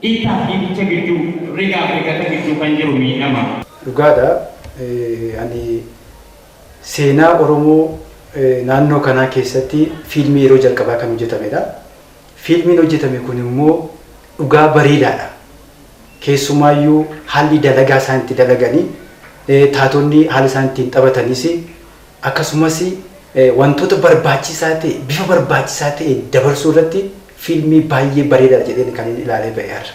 Dhiitaa fi dhiicha gidduu, rigaa fi rigata gidduu kan jiru miidhama. Dhugaadha. Ani seenaa Oromoo naannoo kanaa keessatti fiilmii yeroo jalqabaa kan hojjetamedha. Fiilmiin hojjetame kun immoo dhugaa bareedaadha. Keessumaayyuu haalli dalagaa isaan itti dalaganii, taatonni haala isaan ittiin taphatanis, akkasumas wantoota barbaachisaa ta'e bifa barbaachisaa ta'een dabarsuu irratti fiilmii baay'ee bareedaadha jedheen kan inni ilaalee ba'e har'a.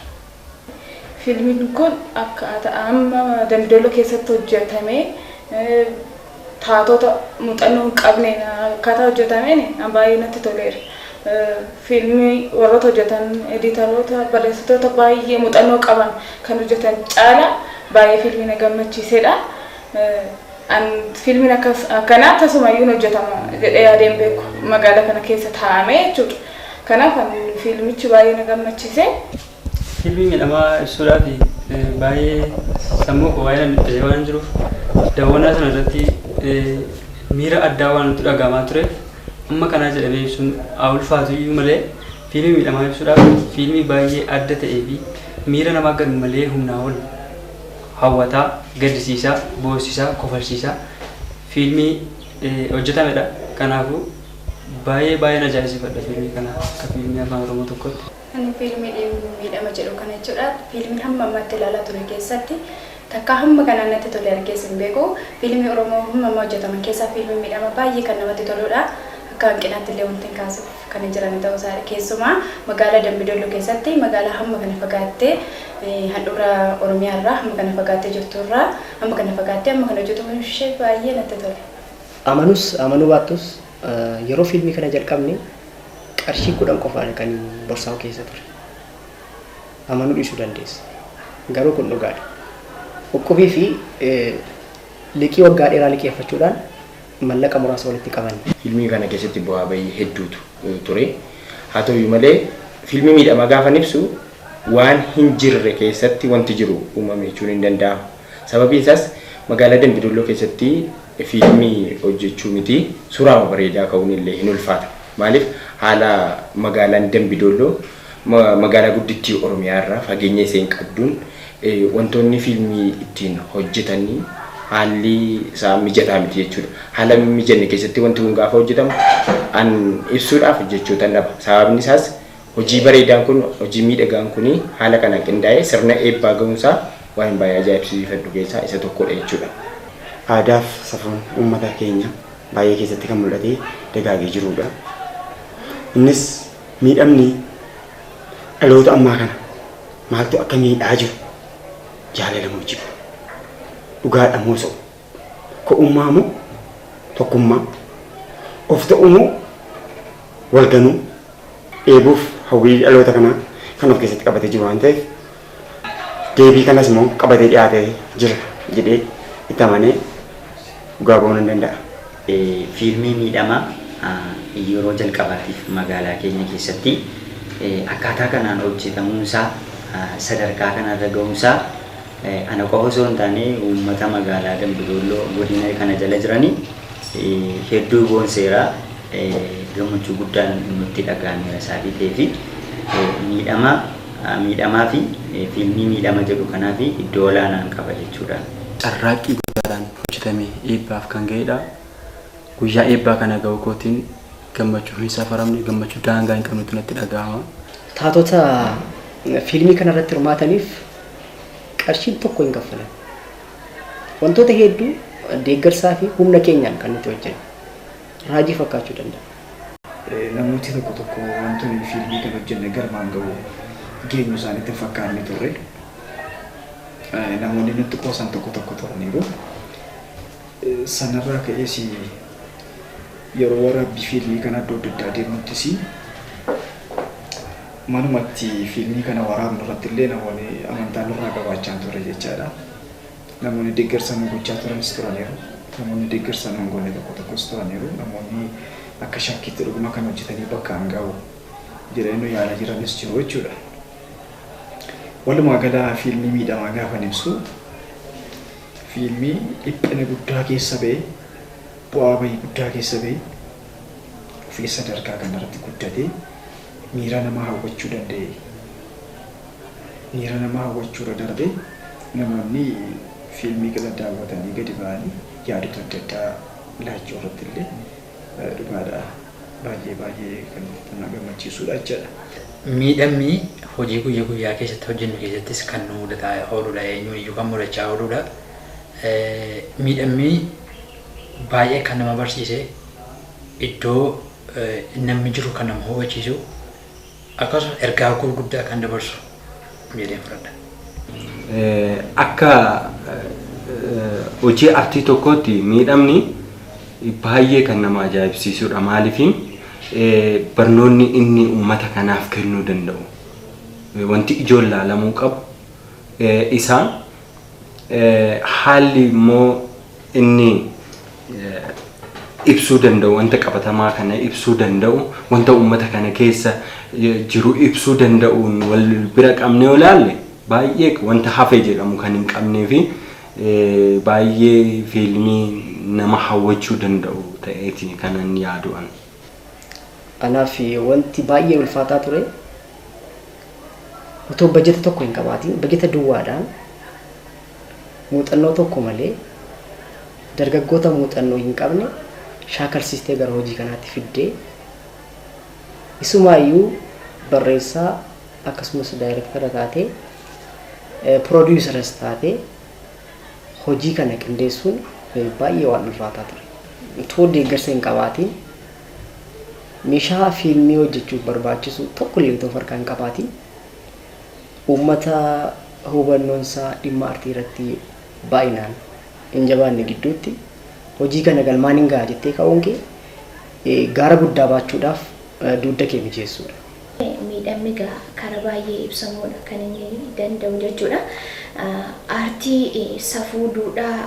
Fiilmiin kun akkaataa amma Dambidolloo keessatti hojjetamee, taatota muuxannoo hin qabneen akkaataa hojjetameen baay'ee natti toleera. Fiilmii warroota hojjetan, editaroota, barreessitoota baay'ee muuxannoo qaban kan hojjetan caala baay'ee fiilmii na gammachiisedha. Fiilmiin akkanaa tasumayyuu hin hojjetama jedhee yaadeen beeku magaalaa kana keessa taa'amee jechuudha. Kanaaf fiilmichi baay'ee na gammachiise. Fiilmii miidhamaa ibsuudhaaf baay'ee sammuu koo baay'ee na dhiphisee waan jiruuf, daawwannaa sana irratti miira addaa waan nutti dhagahamaa tureef, amma kanaa jedhamee ibsuun haa ulfaatu iyyuu malee, fiilmii miidhamaa ibsuudhaaf fiilmii baay'ee adda ta'ee fi miira namaa gar malee humnaa ol hawwataa, gaddisiisaa, boosisaa, kofalsiisaa fiilmii hojjetamedha. Kanaafuu baay'ee baay'een ajaa'ibsiifadha fiilmii kana akka fiilmii Afaan Oromoo tokkotti. Ani fiilmii miidhama jedhu kana jechuudha. Fiilmiin hamma ammaatti ilaalaa ture keessatti takka hamma kanaan natti tole argees hin beeku. Fiilmii Oromoo hamma ammaa hojjetaman keessaa fiilmii miidhama baay'ee kan namatti toludha. Akka hanqinaatti illee wanti hin kaasuuf kan hin jiran ta'uu isaa, keessumaa magaalaa Dambidolloo keessatti, magaalaa hamma kana fagaattee, handhuura Oromiyaa irraa hamma kana fagaattee jirtu irraa, hamma kana fagaattee hamma kana hojjetamu ishee baay'ee natti tole. Amanus amanuu baattus, yeroo fiilmii kana jalqabne qarshii 10 qofaan kan borsaa keessa ture. Amanuu dhiisuu dandeessa. Garuu kun dhugaadha. Uqqubii fi liqii waggaa dheeraa liqeeffachuudhaan mallaqa muraasa walitti qabanne. Fiilmii kana keessatti bu'aa bahii hedduutu ture. Haa ta'uyyuu malee, fiilmii miidhamaa gaafan ibsu, waan hin jirre keessatti wanti jiru uumame jechuun hin danda'amu. Sababiin isaas magaalaa Dambidolloo keessatti fiilmii hojjechuu miti, suuraa bareedaa ka'uun illee hin ulfaata. Maaliif, haala magaalaan Dambidolloo magaalaa guddittii Oromiyaa irraa fageenya isheen qabduun, wantoonni fiilmii ittiin hojjetanii haalli isaa mijataa miti jechuudha. Haala mijanne keessatti wanti kun gaafa hojjetamu an ibsuudhaaf jechoota dhaba. Sababni isaas hojii bareedaan kun, hojii miidhagaan kun haala kanaan qindaa'ee sirna eebbaa ga'uunsaa waan baay'ee ajaa'ibsiifadhu keessaa isa tokkodha jechuudha. Aadaaf safuun uummata keenya baay'ee keessatti kan mul'ate dagaagee jirudha. Innis miidhamni dhaloota ammaa kana maaltu akka miidhaa jiru, jaalala moo jibba, dhugaadha moo soba, ko'ummaa moo tokkummaa, of ta'uu moo wal ganuu, dheebuuf hawwii dhaloota kanaa kan of keessatti qabatee jiru waan ta'eef, deebii kanas immoo qabatee dhiyaatee jira jedhee itti amanee dhugaa ba'uu nan danda'a. Fiilmii miidhamaa yeroo jalqabaatiif magaalaa keenya keessatti akkaataa kanaan hojjetamuunsaa, sadarkaa kanarra ga'uunsaa, ana qofa osoo hin taane uummata magaalaa Dambidolloo godina kana jala jiranii hedduu boonseera. Gammachuu guddaan nutti dhaga'ameera isaatii ta'ee fi miidhama miidhamaa fi fiilmii miidhama jedhu kanaaf iddoo olaanaan qaba jechuudha. Carraaqqii guddaadhaan hojjetame eebbaaf kan ga'edha. Guyyaa eebbaa kana ga'uu kootiin gammachuu hin safaramne, gammachuu daangaa hin qabnetu natti dhaga'ama. Taatota fiilmii kanarratti hirmaataniif qarshiin tokko hin kaffalan. Wantoota hedduu deeggarsaa fi humna keenyaan kan nuti hojjennu. Raajii fakkaachuu danda'a. Namooti tokko tokko wantoonni fiilmii kan hojjenne galmaan ga'u geenyu isaanitti hin fakkaanne turre. Namoonni nutti qoosan tokko tokko turaniiru. Sanarraa ka'ees yeroo waraabbii fiilmii kana iddoo adda addaa deemnuttis, manumatti fiilmii kana waraabnu irratti illee namoonni amantaa nurraa qabaachaa hin turre jechaadha. Namoonni deeggarsa nu gochaa turanis turaniiru. Namoonni deeggarsa nu hin goone tokko tokkos turaniiru. Namoonni akka shakkiitti dhuguma kan hojjetanii bakka hin ga'u jedhanii nu yaalaa jiranis jiru jechuudha. Walumaa gala fiilmii miidhamaa gaafan ibsu, fiilmii dhiphina guddaa keessa ba'e, bu'aa bahii guddaa keessa ba'e, ofii sadarkaa kanarratti guddatee miira namaa hawwachuu danda'e. Miira namaa hawwachuurra darbee namoonni fiilmii kana daawwatanii gadi ba'anii yaadota adda addaa laachuu irratti illee dhugaadha. Baay'ee baay'ee kan nama gammachiisudha jechaadha. Miidhamni hojii guyyaa guyyaa keessatti hojjennu keessattis kan nu mudataa ooludha. Eenyuun iyyuu kan mudachaa ooludha. Miidhamni baay'ee kan nama barsiise, iddoo namni jiru kan nama hubachiisu, akkasumas ergaa gurguddaa kan dabarsu jedheen fudhadha. Akka hojii artii tokkootti miidhamni baay'ee kan nama ajaa'ibsiisudha. Maaliifin barnoonni inni uummata kanaaf kennuu danda'u wanti ijoon laalamuu qabu isa haalli immoo inni ibsuu danda'u, wanta qabatamaa kana ibsuu danda'u, wanta uummata kana keessa jiru ibsuu danda'uun wal bira qabnee yoo ilaalle, baay'ee wanta hafe jedhamu kan hin qabnee fi baay'ee fiilmii nama hawwachuu danda'u ta'eeti kanan yaadu an. Anaaf wanti baay'ee ulfaataa ture, otoo bajeta tokko hin qabaatiin, bajeta duwwaadhaan, muuxannoo tokko malee, dargaggoota muuxannoo hin qabne shaakalsiistee gara hojii kanaatti fiddee, isumaayyuu barreessaa akkasumas daayirektara taatee, piroodiisaras taatee hojii kana qindeessuun baay'ee waan ulfaataa ture. Otoo deeggarsa hin qabaatiin, meeshaa fiilmii hojjechuuf barbaachisu tokko illee otoo harkaa hin qabaatiin, uummata hubannoonsaa dhimma artii irratti baay'inaan hin jabaanne gidduutti hojii kana galmaan hin gaha jettee ka'uun kee gaara guddaa baachuudhaaf dugda kee mijeessuudha. Miidhamni egaa karaa baay'ee ibsamuudha kan inni danda'u jechuudha. Aartii safuu, duudhaa,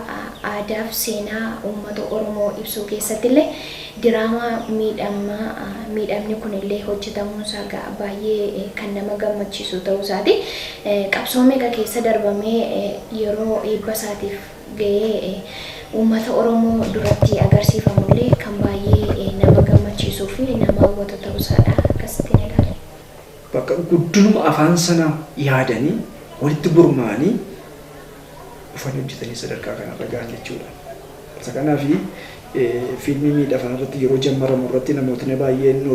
aadaa fi seenaa uummata Oromoo ibsuu keessatti illee diraamaa miidhamaa miidhamni kunillee hojjetamuun isaa baay'ee kan nama gammachiisu ta'uu isaati. Qabsoo meeqa keessa darbamee yeroo eebba isaatiif ga'ee uummata Oromoo duratti agarsiifamullee kan baay'ee nama gammachiisuu fi nama hawwatu ta'uu isaadha akkasittiin ilaala. Bakka guddinuma afaan sanaa yaadanii walitti gurmaa'anii dhufanii hojjetanii sadarkaa kanarra gahan jechuudha. Isa kanaaf fiilmii miidhamaa irratti yeroo jammaramu irratti namootni baay'een nu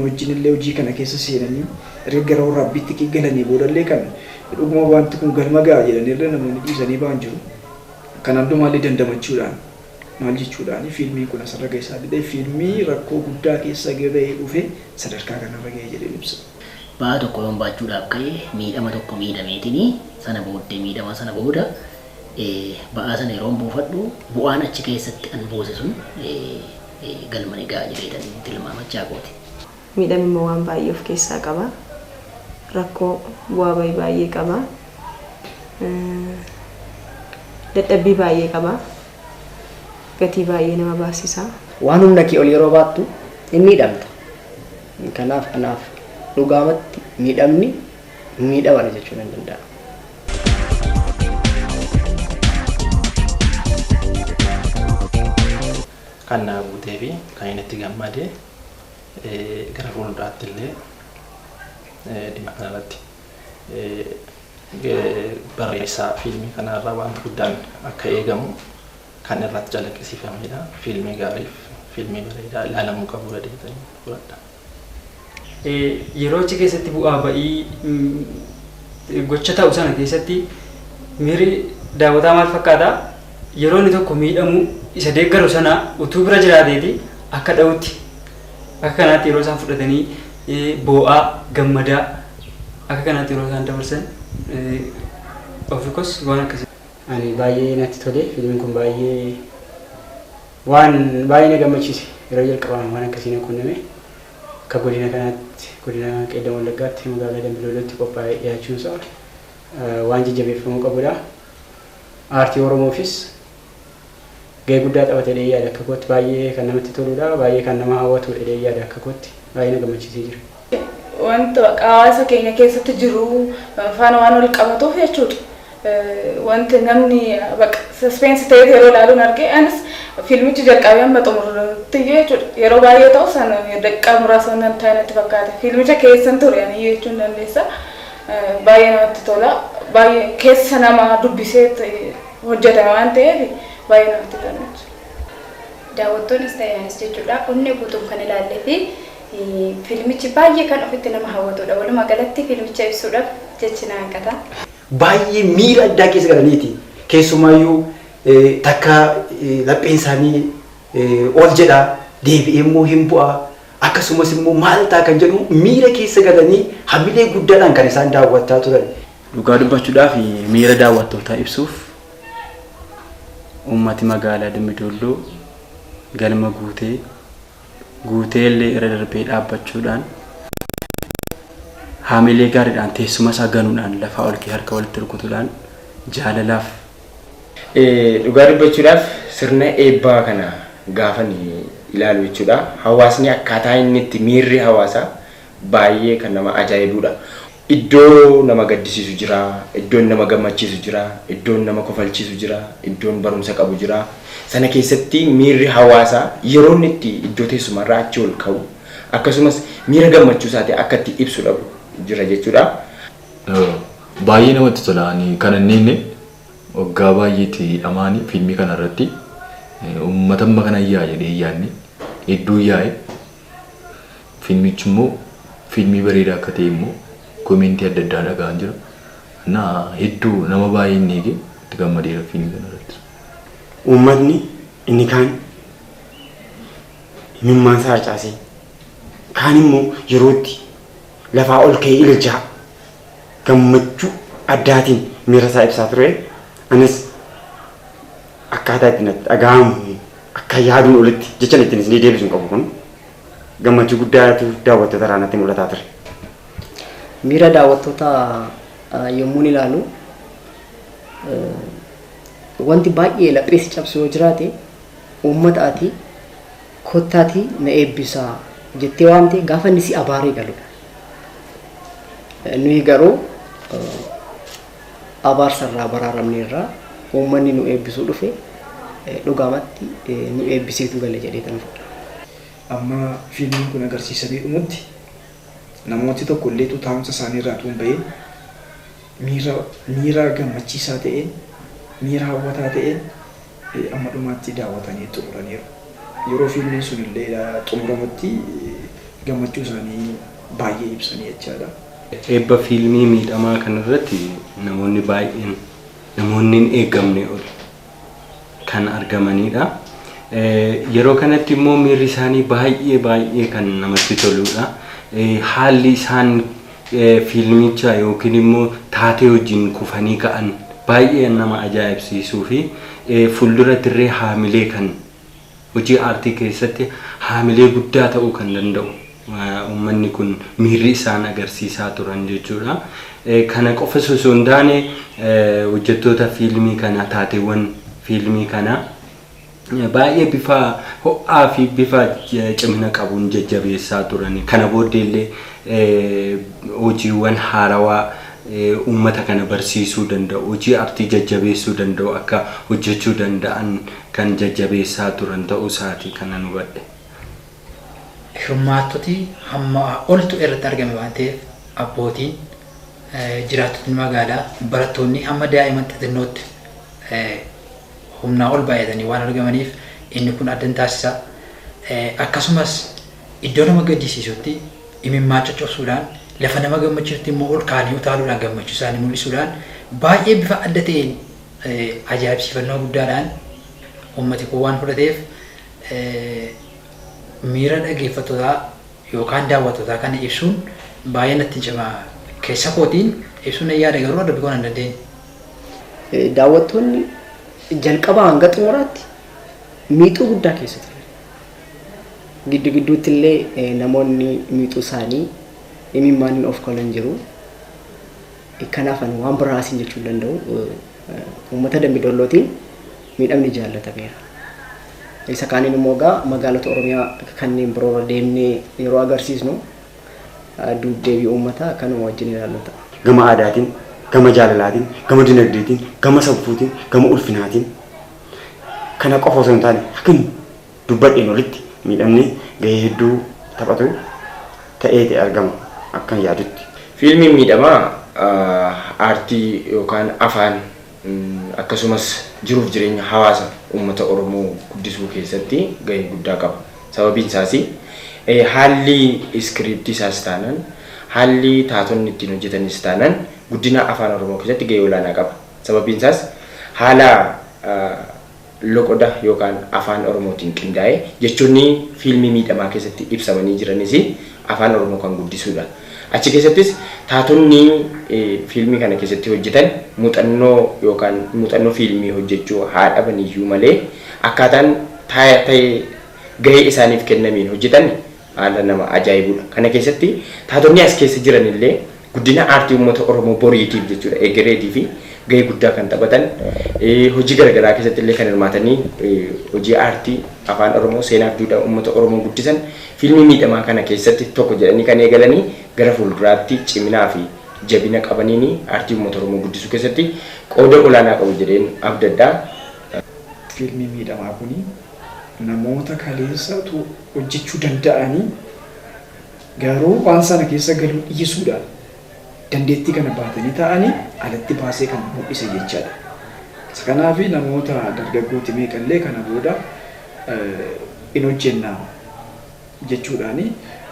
wajjin illee hojii kana keessa seenanii erga gara waraabbiitti galanii boodallee kan dhuguma wanti kun galma ga'a jedhanii namoonni dhiisanii ba'an jiru. Kan hundumaallee dandamachuudhaan maal jechuudhaan fiilmiin kun asirra ga'e isaa didee fiilmii rakkoo guddaa keessa ga'ee dhufe sadarkaa kanarra ga'e jedhee ibsa. Ba'aa tokko yoon baachuudhaaf ka'e, miidhama tokko miidhameetini sana booddee, miidhama sana booda ba'aa sana yeroon buufadhu, bu'aan achi keessatti an buuse sun galma ni ga'a jedheetan tilmaamachaa kooti. Miidhamni immoo waan baay'ee of keessaa qaba. Rakkoo bu'aa bahii baay'ee qaba. Dadhabbii baay'ee qaba. Gatii baay'ee nama baasisa. Waan humna kee ol yeroo baattu hin miidhamta. Kanaaf anaaf dhugaamatti miidhamni miidhamana jechuu nan danda'a. Kan naa guutee fi kan inni itti gammade, gara fuulduraatti illee dhimma kanarratti barreessaa fiilmii kanarraa wanti guddaan akka eegamu kan irratti calaqqisiifamedha. Fiilmii gaariif fiilmii bareedaa ilaalamuu qabudha jedhanii fudhadha. Yeroo achi keessatti bu'aa ba'ii gocha ta'u sana keessatti miirri daawwataa maal fakkaata? Yeroo inni tokko miidhamu isa deeggaru sana utuu bira jiraateeti akka dha'utti, akka kanaatti yeroo isaan fudhatanii boo'aa gammadaa akka kanaatti yeroo isaan dabarsan ofikos waan akkasii. Ani baay'ee natti tole. Fiilmiin kun baay'ee waan baay'ee na gammachiise. Yeroo jalqabaan waan akkasii na qunname, akka godina kanaatti, godina Qeellam Wallaggaatti, magaalaa Dambidollootti qophaa'ee dhiyaachuun isaa waan jajjabeeffamuu qabudha. Aartii Oromoofis gahee guddaa taphate jedhee yaada. Akka kootti baay'ee kan namatti toludha, baay'ee kan nama hawwatudha jedhee yaada. Akka kootti baay'ee na gammachiisee jira. Wanta hawaasa keenya keessatti jiru faana waan wal qabatuuf jechuudha. Wanti namni bakka suspense ta'ee yeroo ilaaluun arge, anis fiilmichi jalqabee amma xumurutti jechuudha. Yeroo baay'ee ta'u sana daqiiqaa muraasa nan ta'e natti fakkaata. Fiilmicha keessan ture ani jechuun dandeessa. Baay'ee namatti tola. Baay'ee keessa nama dubbisee hojjetame waan ta'eef baay'ee namatti tola. Daawwattoonnis ta'e anis jechuudha onnee guutuun kan ilaallee fi fiilmichi baay'ee kan ofitti nama hawwatudha. Walumaa galatti fiilmicha ibsuudhaaf jechi na hanqata. Baay'ee miira addaa keessa galaniiti. Keessumaayyuu takka lapheen isaanii ol jedha, deebi'ee immoo hin bu'a. Akkasumas immoo maal ta'a kan jedhu miira keessa galanii hamilee guddaadhaan kan isaan daawwachaa turan. Dhugaa dubbachuudhaaf miira daawwattootaa ibsuuf uummati magaalaa Dambidolloo galma guutee guutee illee irra darbee dhaabbachuudhaan haamilee gaariidhaan teessuma isaa ganuudhaan lafaa ol ka'ee harka walitti rukutuudhaan jaalalaaf. Dhugaa dubbachuudhaaf sirna eebbaa kana gaafan ilaalu jechuudha. Hawaasni akkaataa inni itti miirri hawaasaa baay'ee kan nama ajaa'ibudha. Iddoo nama gaddisiisu jira, iddoon nama gammachiisu jira, iddoon nama kofalchiisu jira, iddoon barumsa qabu jira. Sana keessatti miirri hawaasaa yeroo inni itti iddoo teessumarraa achi ol ka'u akkasumas miira gammachuu isaatii akka itti ibsu dhabu jira jechuudha. Baay'ee namatti tola. Ani kan inni inni waggaa baay'eetti hidhamaani fiilmii kana irratti uummata amma kana yaa'a jedhee hin yaadne hedduu yaa'e. Fiilmichi immoo fiilmii bareedaa akka ta'e immoo komentii adda addaa dhaga'an jira. Na hedduu nama baay'ee inni eege itti gammadeera fiilmii kana irratti. Uummatni inni kaan imimmaan isaa harcaasee kaan immoo yerootti lafaa ol ka'ee ililchaa gammachuu addaatiin miira isaa ibsaa ture. Anis akkaataa itti natti dhaga'amu akka yaaduun olitti jechan ittiin isinii deebisu hin qabu kun gammachuu guddaatu daawwattoota irraa natti mul'ataa ture. Miira daawwattootaa yommuun ilaalu wanti baay'ee laphee si cabsu yoo jiraate uummata ati kottaatii na eebbisaa jettee waamte gaafa inni si abaaree galudha. Nuyi garuu abaarsa irraa baraaramneerraa uummanni nu eebbisuu dhufe dhugaamatti nu eebbiseetu gale jedhee tan fudha. Amma fiilmiin kun agarsiisamee dhumutti namooti tokko illee taa'umsa isaanii irraa utuu hin bahin miira miira gammachiisaa ta'een miira hawwataa ta'een amma dhumaatti daawwatanii xumuraniiru. Yeroo fiilmiin sun illee xumuramutti gammachuu isaanii baay'ee ibsanii jechaadha. Eebba fiilmii miidhamaa kanarratti namoonni baay'een namoonni hin eegamne ol kan argamanidha. Yeroo kanatti immoo miirri isaanii baay'ee baay'ee kan namatti toludha. Haalli isaan fiilmicha yookiin immoo taatee wajjin kufanii ka'an baay'ee nama ajaa'ibsiisuu fi fuuldura dirree haamilee kan hojii aartii keessatti haamilee guddaa ta'uu kan danda'u uummanni kun miirri isaan agarsiisaa turan jechuudha. Kana qofa osoo hin taane hojjettoota fiilmii kana taateewwan fiilmii kana baay'ee bifa ho'aa fi bifa cimina qabuun jajjabeessaa turan. Kana booddee illee hojiiwwan haarawaa uummata kana barsiisuu danda'u, hojii aartii jajjabeessuu danda'u akka hojjechuu danda'an kan jajjabeessaa turan ta'uu isaati kanan hubadhe. Hirmaattoti hamma oltu irratti argame waan ta'eef abbootiin jiraattotni magaalaa barattoonni hamma daa'imman xixinnootti humnaa ol baay'atanii waan argamaniif inni kun addan taasisa. Akkasumas iddoo nama gaddisiisutti imimmaan coccobsuudhaan lafa nama gammachiisutti immoo ol kaanii utaaluudhaan gammachuu isaanii mul'isuudhaan baay'ee bifa adda ta'een ajaa'ibsiifannoo guddaadhaan uummati kun waan fudhateef miira dhaggeeffattootaa yookaan daawwattootaa kana ibsuun baay'ee natti cima. Keessa kootiin ibsuun nan yaada garuu adda hin dandeenye. Daawwattoonni jalqabaa hanga xumuraatti miixuu guddaa keessa turan. Giddu gidduutti illee namoonni miixuu isaanii imimmaaniin of kolan jiru. Kanaaf ani waan biraa asiin jechuu hin danda'u. Uummata Dambidollootiin miidhamni jaallatameera. Isa kaaniin immoo egaa magaalota Oromiyaa kanneen biroo deemnee yeroo agarsiisnu duub-deebii uummataa kanuma wajjin ilaallu ta'a. Gama aadaatiin, gama jaalalaatiin, gama dinagdeetiin, gama safuutiin, gama ulfinaatiin kana qofa osoo hin taane hakan dubbadheen olitti miidhamni gahee hedduu taphatu ta'ee argama akkan yaadutti. Fiilmiin miidhamaa aartii yookaan afaan akkasumas jiruuf jireenya hawaasa uummata Oromoo guddisuu keessatti gahee guddaa qaba. Sababiin isaas haalli iskiriiptii isaas taanaan haalli taatonni ittiin hojjetanis taanaan guddina afaan Oromoo keessatti gahee olaanaa qaba. Sababiin isaas haala loqoda yookaan afaan Oromootiin qindaa'e jechoonni fiilmii miidhamaa keessatti ibsamanii jiranis afaan Oromoo kan guddisudha. Achi keessattis taatonni fiilmii kana keessatti hojjetan muuxannoo yookaan muuxannoo fiilmii hojjechuu haa dhaban iyyuu malee akkaataan ta'ee gahee isaaniif kennameen hojjetan haala nama ajaa'ibudha. Kana keessatti taatonni as keessa jiran illee guddina aartii uummata Oromoo boriitiif jechuudha egereetii fi gahee guddaa kan taphatan hojii garaagaraa keessatti illee kan hirmaatanii hojii aartii afaan Oromoo seenaa fi duudhaa uummata Oromoo guddisan fiilmii miidhamaa kana keessatti tokko jedhanii kan eegalanii gara fuulduraatti ciminaa fi jabina qabaniin aartii uummata Oromoo guddisuu keessatti qooda olaanaa qabu jedheen abdadhaa. Fiilmii miidhamaa kuni namoota kaleessatu hojjechuu danda'anii garuu waan sana keessa galuu dhiisuudhaan dandeettii kana baatanii taa'anii alatti baasee kan mul'ise jechaadha. Isa kanaaf namoota dargaggooti meeqallee kana booda in hojjennaa jechuudhaani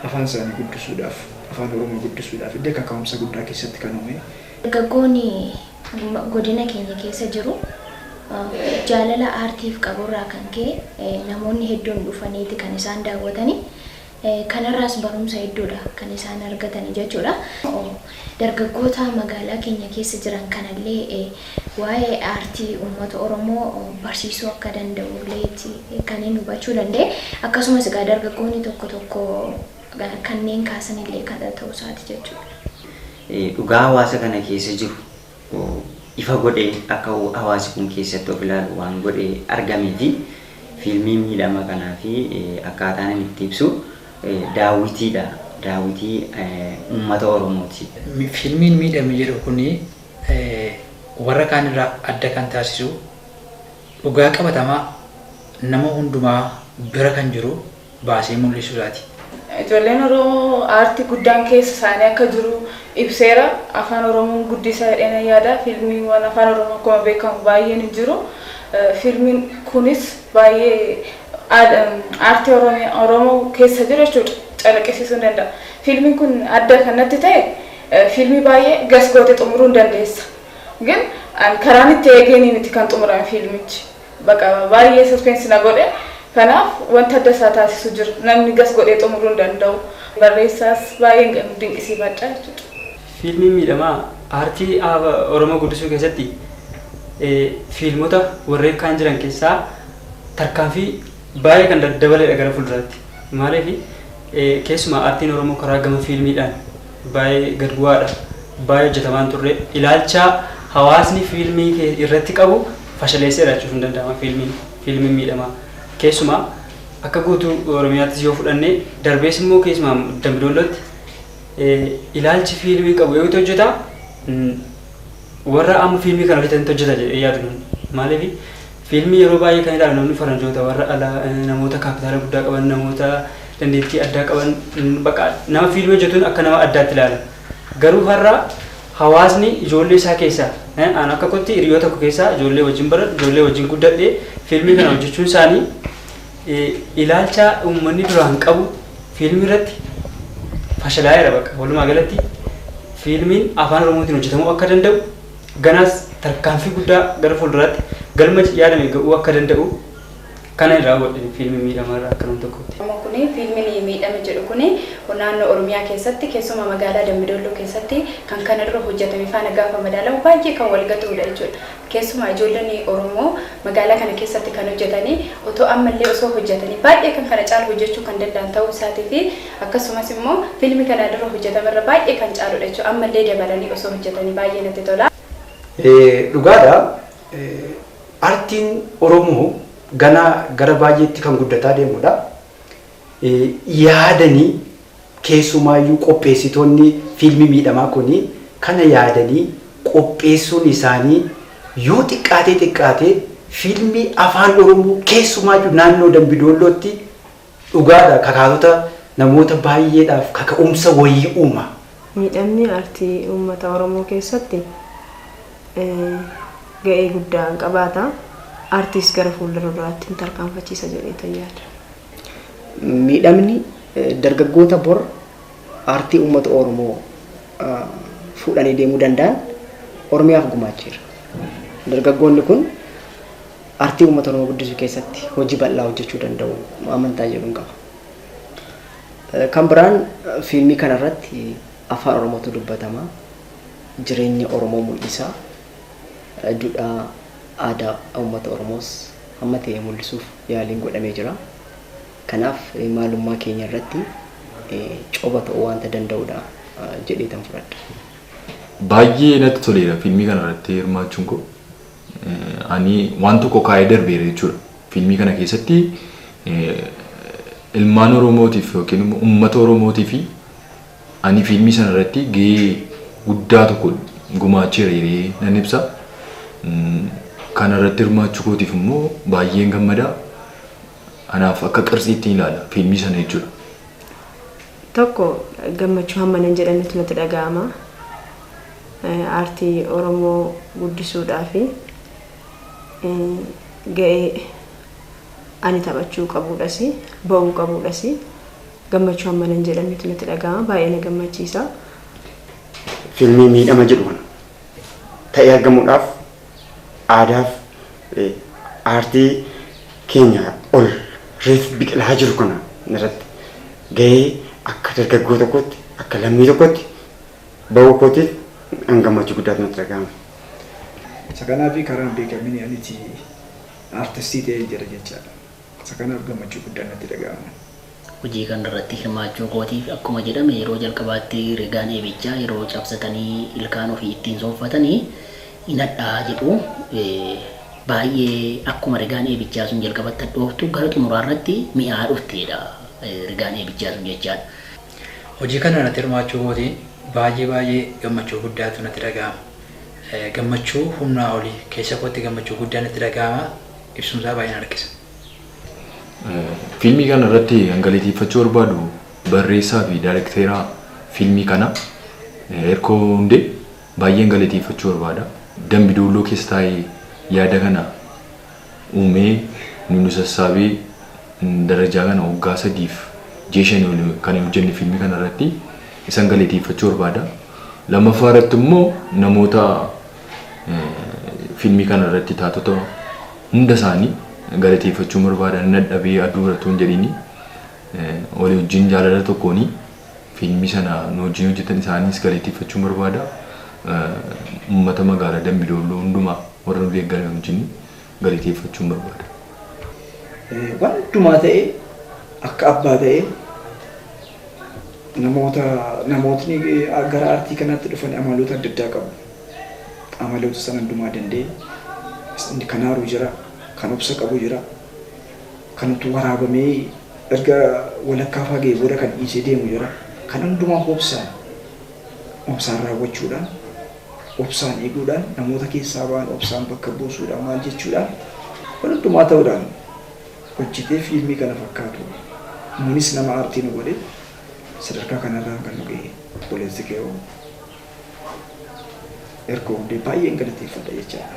afaan isaanii guddisuudhaaf afaan Oromoo guddisuudhaaf illee kaka'umsa guddaa keessatti kan uume. Dargaggoonni godina keenya keessa jiru jaalala aartiif qaburraa kan ka'e namoonni hedduun dhufaniiti kan isaan daawwatanii. Kanarraas barumsa hedduudha kan isaan argatan jechuudha. Dargaggoota magaalaa keenya keessa jiran kanallee waa'ee aartii uummata Oromoo barsiisuu akka danda'ullee kan inni hubachuu danda'e. Akkasumas egaa dargaggoonni tokko tokko kanneen kaasanillee kan ta'uu isaati jechuudha. Dhugaa hawaasa kana keessa jiru ifa godhee akka hawaasi kun keessatti of ilaalu waan godhee argamee fi fiilmii miidhama kanaa fi akkaataan inni itti ibsu daawwitiidha. Daawwitii uummata Oromooti. Fiilmiin miidhame jedhu kuni warra kaan irraa adda kan taasisu dhugaa qabatamaa nama hundumaa bira kan jiru baasee mul'isuudhaati. Ijoolleen Oromoo aartii guddaan keessa isaanii akka jiru ibseera. Afaan Oromoon guddisaa jedheen yaada. Fiilmiiwwan afaan Oromoo akkuma beekamu baay'een hin jiru. Fiilmiin kunis baay'ee aartii Oromoo keessa jiru jechuudha. Calaqqisiisuu hin danda'a. Fiilmiin kun adda kan natti ta'e fiilmii baay'ee gas gootee xumuruu hin dandeessa. Gin karaan itti eegeen miti kan xumurame fiilmichi. Baqa baay'ee saspeensi na godhe. Kanaaf wanta adda isaa taasisu jiru. Namni gas godhee xumuruu hin danda'u. Barreessaas baay'ee dinqisiifadha jechuudha. Fiilmiin miidhamaa aartii Oromoo guddisuu keessatti fiilmota warreen kaan jiran keessaa tarkaanfii baay'ee kan dabaledha gara fuulduraatti. Maaliif keessumaa aartiin Oromoo karaa gama fiilmiidhaan baay'ee gad bu'aadha. Baay'ee hojjetamaa turre ilaalcha hawaasni fiilmii irratti qabu fashaleesseera jechuun hin danda'ama fiilmiin miidhamaa. Keessumaa akka guutuu Oromiyaattis yoo fudhanne darbees immoo keessumaa Dambidollootti ilaalchi fiilmii qabu yoo hojjeta warra amma fiilmii kana hojjetantu hojjeta jedhee yaadu namni. Maaliif fiilmii yeroo baay'ee kan ilaalu namni faranjoota warra alaa namoota kaapitaala guddaa qaban namoota dandeettii addaa qaban bakka nama fiilmii hojjetuun akka nama addaatti ilaala. Garuu har'a hawaasni ijoollee isaa keessaa an akka kootti hiriyoota tokko keessaa ijoollee wajjin baradhu ijoollee wajjin guddadhee fiilmii kana hojjechuun isaanii ilaalcha uummanni duraan qabu fiilmii irratti fashalaa'eera bakka walumaa galatti fiilmiin afaan Oromootiin hojjetamuu akka danda'u ganaas tarkaanfii guddaa gara fuulduraatti galma yaadame ga'uu akka danda'u kana irraa hubadhe fiilmii miidhamaa irraa akka nama tokkotti. Kuni fiilmiin miidhame jedhu kuni naannoo Oromiyaa keessatti keessumaa magaalaa Dambidolloo keessatti kan kana dura hojjetame faana gaafa madaalamu baay'ee kan wal gatudha jechuudha. Keessumaa ijoolleen Oromoo magaalaa kana keessatti kan hojjetanii otoo ammallee osoo hojjetanii baay'ee kan kana caalu hojjechuu kan danda'an ta'uu isaatii fi akkasumas immoo fiilmii kana dura hojjetame irra baay'ee kan caaludha jechuudha. Ammallee dabalanii osoo hojjetanii baay'ee natti tola. Dhugaadha. Aartiin Oromoo gana gara baay'eetti kan guddataa deemudha. Yaadanii keessumaayyuu qopheessitoonni fiilmii miidhamaa kuni kana yaadanii qopheessuun isaanii yoo xiqqaatee xiqqaatee fiilmii afaan Oromoo keessumaayyuu naannoo Dambidollootti dhugaadha kakaatota namoota baay'eedhaaf kaka'umsa wayii uuma. Miidhamni aartii uummata Oromoo keessatti ga'ee guddaa qabaata. Aartiis gara fuulduraatti hin tarkaanfachiisa jedhee yaada. Miidhamni dargaggoota bor aartii uummata Oromoo fuudhanii deemuu danda'an Oromiyaaf gumaacheera. Dargaggoonni kun aartii uummata Oromoo guddisuu keessatti hojii bal'aa hojjechuu danda'u amantaa jedhuun qaba. Kan biraan fiilmii kanarratti afaan Oromootu dubbatama. Jireenya Oromoo mul'isa. Duudhaa aadaa uummata Oromoos hamma ta'e mul'isuuf yaaliin godhamee jira. Kanaaf maalummaa keenya irratti coba ta'uu waanta danda'udha jedhee tan fudhadha. Baay'ee natti toleera fiilmii kana irratti hirmaachuun koo. Ani waan tokko kaa'ee darbeera jechuudha. Fiilmii kana keessatti ilmaan Oromootiif yookiin immoo uummata Oromootiif ani fiilmii sana irratti gahee guddaa tokko gumaacheera jedhee nan ibsa. Kana irratti hirmaachuu kootiif immoo baay'een gammada. Anaaf akka qarsiitti ilaala fiilmii sana jechuudha. Tokko gammachuu hamma nan jedhametu natti dhaga'ama. Aartii Oromoo guddisuudhaaf ga'ee ani taphachuu qabuudhas ba'uu qabuudhas gammachuu hamma nan jedhametu natti dhaga'ama baay'ee na gammachiisa. Fiilmii miidhama jedhu kana ta'ee argamuudhaaf aadaaf aartii keenya ol reef biqilaa jiru kana irratti ga'ee akka dargaggoo tokkotti akka lammii tokkotti ba'uu kootiif an gammachuu guddaatu natti dhaga'ama. Isa kanaaf karaan beekamini aniti aartistii ta'ee jira jechaadha. Isa kanaaf gammachuu guddaan natti dhaga'ama. Hojii kana irratti hirmaachuu kootiif akkuma jedhame yeroo jalqabaatti rigaan eebichaa yeroo cabsatanii ilkaan ofii ittiin sooffatanii hin hadhaa jedhu baay'ee akkuma rigaan eebichaa sun jalqabatti hadhooftu gara xumuraa irratti mi'aa dhufteedha rigaan eebichaa sun jechaadha. Hojii kana irratti hirmaachuu kootiin baay'ee baay'ee gammachuu guddaatu natti dhaga'ama. Gammachuu humnaa olii keessa kootti gammachuu guddaa natti dhaga'ama ibsumsaa baay'een harkisa. Fiilmii kana irratti kan galateeffachuu barbaadu barreessaa fi daayirekteera fiilmii kana Hirkoo Hundee baay'een galateeffachuu barbaada. Dambi Doolloo keessa taa'ee yaada kana uumee nu sassaabee darajaa kana waggaa 3 fi ji'a 5 ol kan hojjenne fiilmii kana irratti isaan galateeffachuu barbaada. Lammaffaa irratti immoo namoota fiilmii kana irratti taatota hunda isaanii galateeffachuu barbaada. Inni dadhabee aduu irratti hin jedhini walii wajjin jaalala tokkoon fiilmii sana nu wajjin hojjetan isaanis galateeffachuu barbaada. Uummata magaalaa Dambi Doolloo hundumaa warra nu deeggaran wajjin galateeffachuu barbaada. Waan hundumaa ta'e akka abbaa ta'e namootni gara aartii kanaatti dhufan amaloota adda addaa qabu. Amaloota sana hundumaa danda'e inni kan aaru jira, kan obsa qabu jira, kan utuu waraabamee erga walakkaa fagee booda kan dhiisee deemu jira. Kan hundumaa obsaan raawwachuudhaan, obsaan eeguudhaan, namoota keessaa ba'an obsaan bakka buusuudhaan maal jechuudhaan waan hundumaa ta'uudhaan hojjetee fiilmii kana fakkaatu. Nuunis nama aartii nu godhe sadarkaa kanarraan kan nu ga'e obboleessi kee Hirkoo Hundee baay'een galateeffadha jechaadha.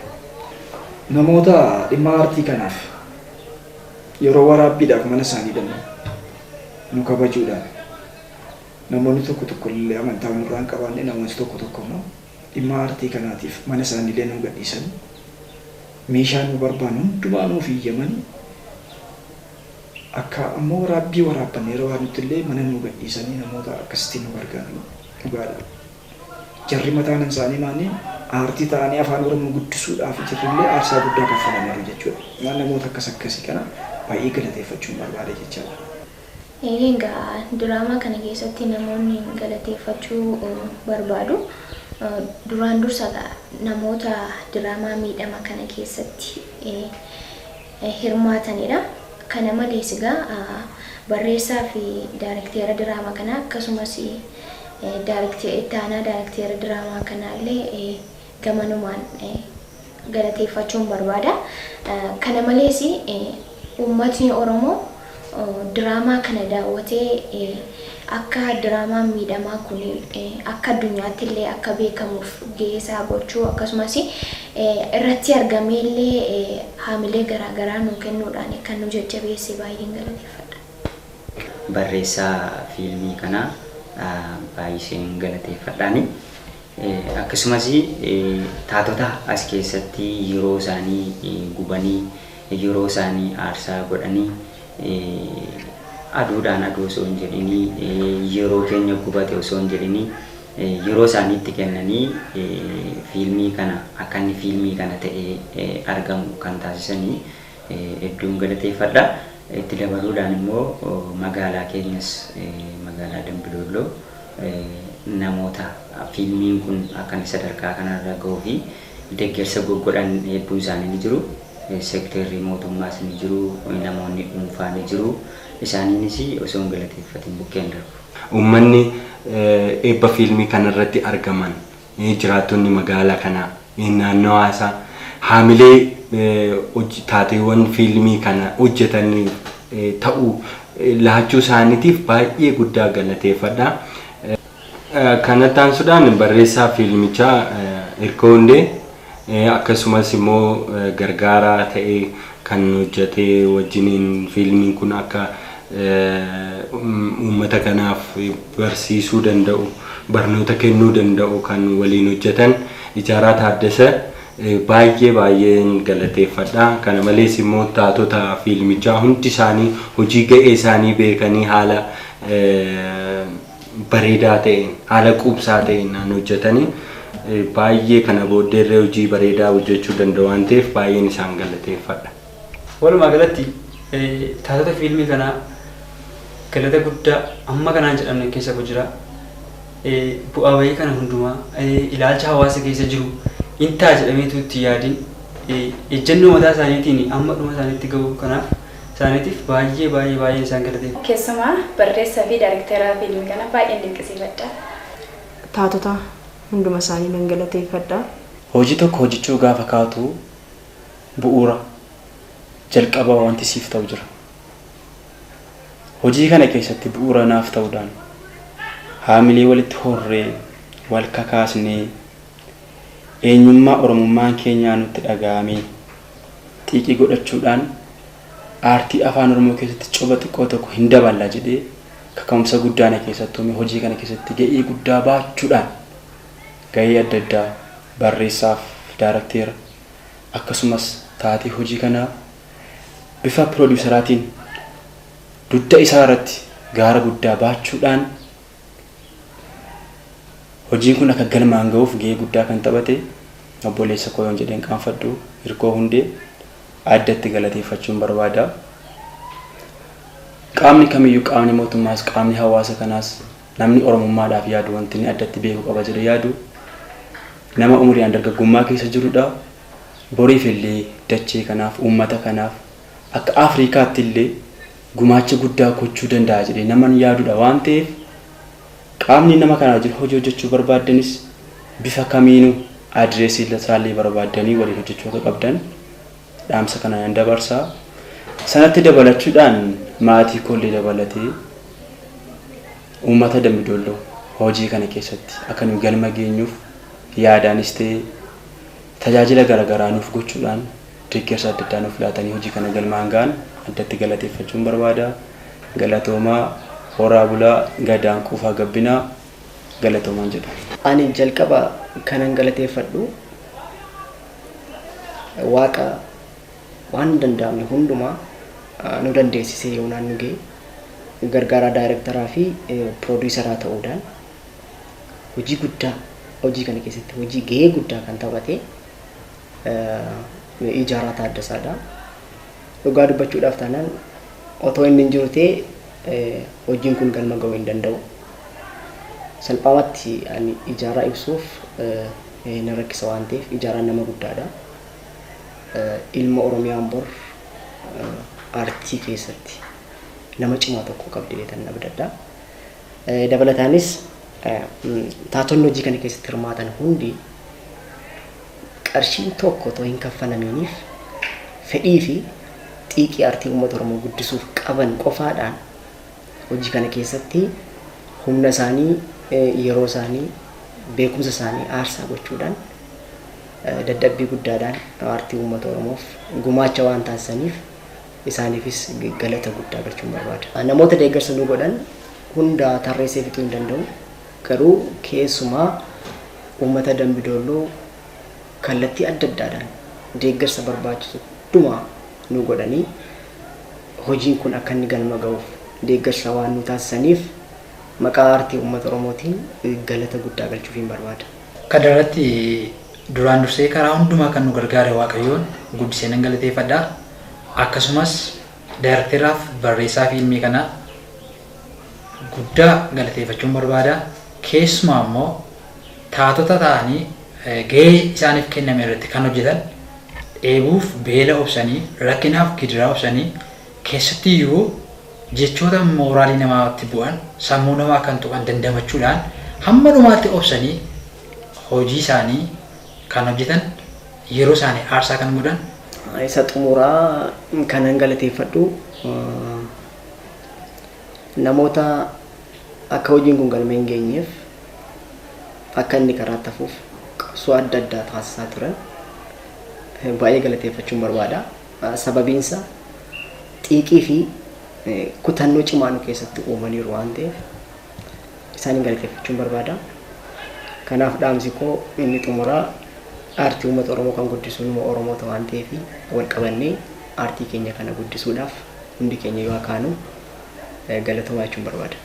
Namoota dhimma aartii kanaaf yeroo waraabbiidhaaf mana isaanii dhannu nu kabajuudhaan namoonni tokko tokko illee amantaa nurraa hin qabaanne namoonni tokko tokko immoo dhimma aartii kanaatiif mana isaanii illee nu gadhiisan meeshaa nu barbaannu hundumaa nuuf iyyamanii akka ammoo waraabbii waraabbanne yeroo nutti illee mana nu gadhiisanii namoota akkasitti nu gargaaran dhugaadha. Jarri mataan isaanii maanni aartii ta'anii afaan Oromoo guddisuudhaaf jirrillee aarsaa guddaa kaffalaniiru jechuudha. Waan namoota akkas akkasii kana baay'ee galateeffachuun barbaada jechaadha. Egaa diraamaa kana keessatti namoonni galateeffachuu barbaadu. Duraan dursa namoota diraamaa miidhama kana keessatti hirmaatanidha. Kana malees egaa barreessaa fi daayirekteera diraamaa kanaa akkasumas itti aanaa daayirekteera diraamaa kanaallee gamanumaan galateeffachuun barbaada. Kana malees uummatni Oromoo diraamaa kana daawwatee akka diraamaan miidhamaa kun akka addunyaatti illee akka beekamuuf gahee isaa gochuu akkasumas irratti argamee illee haamilee garaagaraa nuu kennuudhaan kan nu jajjabeesse baay'een galateeffadha. Barreessaa fiilmii kanaa baay'iseen galateeffadhaani. Akkasumas taatota as keessatti yeroo isaanii gubanii yeroo isaanii aarsaa godhanii aduudhaan aduu osoo hin jedhinii yeroo keenya gubate osoo hin jedhinii yeroo isaanii itti kennanii fiilmii kana akka inni fiilmii kana ta'ee argamu kan taasisanii hedduun galateeffadha. Itti dabaluudhaan immoo magaalaa keenyas magaalaa Dambidolloo namoota fiilmiin kun akka inni sadarkaa kanarra gahuu fi deeggarsa goggodhan hedduun isaanii ni jiru. Seektarri mootummaas ni jiru, namoonni dhuunfaa ni jiru. Isaaniinis osoo hin galateeffatin bukkeen darbu. Uummanni eebba fiilmii kanarratti argaman jiraattonni magaalaa kanaa naannawaa isaa haamilee taateewwan fiilmii kana hojjetan ta'uu laachuu isaaniitiif baay'ee guddaa galateeffadha. Kanatti aansuudhaan barreessaa fiilmichaa Hirkoo Hundee akkasumas immoo gargaaraa ta'ee kan hojjetee wajjiniin fiilmiin kun akka uummata kanaaf barsiisuu danda'u barnoota kennuu danda'u kan waliin hojjetan Ijaaraa Taaddasa baay'ee baay'een galateeffadha. Kana malees immoo taatota fiilmichaa hundi isaanii hojii ga'ee isaanii beekanii haala bareedaa ta'een haala quubsaa ta'een naan hojjetanii baay'ee kana booddeerree hojii bareedaa hojjechuu danda'u waan ta'eef baay'een isaan galateeffadha. Walumaa galatti taatota fiilmii kanaa galata guddaa amma kanaan jedhamne keessa jira. Bu'aa bahii kana hundumaa ilaalcha hawaasa keessa jiru intaa jedhameetu itti yaadin ejjennoo mataa isaaniitiin amma dhuma isaaniitti gahu kanaaf isaaniitiif baay'ee baay'ee baay'ee isaan galateeffadha. Keessumaa barreessaa fi daayirektara fiilmii kana baay'een dinqisiifadha. Taatota hunduma isaanii nan galateeffadha. Hojii tokko hojjechuu gaafa kaatu bu'uura jalqaba wanti siif ta'u jira. Hojii kana keessatti bu'uura naaf ta'uudhaan haamilee walitti horree wal kakaasnee eenyummaa Oromummaan keenyaa nutti dhaga'amee xiiqii godhachuudhaan aartii afaan Oromoo keessatti coba xiqqoo tokko hin daballa jedhee kaka'umsa guddaa na keessatti uume hojii kana keessatti ga'ee guddaa baachuudhaan ga'ee adda addaa barreessaaf daarakteera akkasumas taatee hojii kanaa bifa piroodiiseraatiin dugda isaa irratti gaara guddaa baachuudhaan hojiin kun akka galmaan ga'uuf ga'ee guddaa kan taphate obboleessa koo yoon jedheen qaanfadhu Hirkoo Hundee addatti galateeffachuun barbaada. Qaamni kamiyyuu qaamni mootummaas qaamni hawaasa kanaas namni Oromummaadhaaf yaadu wanti inni addatti beekuu qaba jedhee yaadu nama umriidhaan dargaggummaa keessa jirudha. Boriif illee dachee kanaaf uummata kanaaf akka Afrikaatti illee gumaacha guddaa gochuu danda'a jedhee naman yaadudha waan ta'eef qaamni nama kana wajjin hojii hojjechuu barbaaddanis bifa kamiinuu adireesii isaallee barbaaddanii waliin hojjechuu akka qabdan dhaamsa kana nan dabarsa. Sanatti dabalachuudhaan maatii koollee dabalatee uummata Dambidolloo hojii kana keessatti akka nu galma geenyuuf yaadaanis ta'ee tajaajila garaagaraa nuuf gochuudhaan deeggarsa adda addaa nuuf laatanii hojii kana galmaan ga'an addatti galateeffachuun barbaada. Galatoomaa horaa bulaa gadaan quufaa gabbinaa galatoomaan jedha. Ani jalqaba kanan galateeffadhu waaqa waan hin danda'amne hundumaa nu dandeessisee yoonaan nu ga'e gargaaraa daayirektaraa fi piroodiisaraa ta'uudhaan hojii guddaa hojii kana keessatti hojii gahee guddaa kan taphate Ijaaraa Taaddasaadha. Dhugaa dubbachuudhaaf taanaan otoo inni hin jiru ta'e hojiin kun galma ga'uu hin danda'u. Salphaamatti ani ijaaraa ibsuuf na rakkisa waan ta'eef ijaaraan nama guddaadha. Ilma Oromiyaan bor aartii keessatti nama cimaa tokko qabdi jedhan abdadha. Dabalataanis taatonni hojii kana keessatti hirmaatan hundi qarshiin tokko otoo hin kaffalamiiniif fedhii fi xiiqii aartii uummata Oromoo guddisuuf qaban qofaadhaan hojii kana keessatti humna isaanii, yeroo isaanii, beekumsa isaanii aarsaa gochuudhaan dadhabbii guddaadhaan aartii uummata Oromoof gumaacha waan taasisaniif isaaniifis galata guddaa galchuun barbaada. Namoota deeggarsa nu godhan hunda tarreessee fixuu hin danda'u. Garuu keessumaa uummata Dambidolloo kallattii adda addaadhaan deeggarsa barbaachisu hundumaa nu godhanii hojiin kun akka inni galma ga'uuf deeggarsa waan nu taasisaniif maqaa aartii uummata Oromootiin galata guddaa galchuuf hin barbaada. Kana irratti duraan dursee karaa hundumaa kan nu gargaare Waaqayyoon guddisee nan galateeffadha. Akkasumas daayirekteraaf barreessaa fiilmii kanaa guddaa galateeffachuun barbaada. Keessumaa immoo taatota ta'anii gahee isaaniif kenname irratti kan hojjetan dheebuuf beela obsanii rakkinaaf gidiraa obsanii keessattiyyuu jechoota mooraalii namaatti bu'an sammuu namaa kan tuqan dandamachuudhaan hamma dhumaatti obsanii hojii isaanii kan hojjetan yeroo isaanii aarsaa kan godhan. Isa xumuraa kanan galateeffadhu namoota akka hojiin kun galma hin geenyeef akka inni karaa hafuuf qabsoo adda addaa taasisaa turan baay'ee galateeffachuun barbaada. Sababiinsa xiiqii fi kutannoo cimaa nu keessatti uumaniiru waan ta'eef isaanin galateeffachuun barbaada. Kanaaf dhaamsi koo inni xumuraa aartii uummata Oromoo kan guddisu numa Oromoota waan ta'eef wal qabannee aartii keenya kana guddisuudhaaf hundi keenya yoo akaanu galatomaa jechuun barbaada.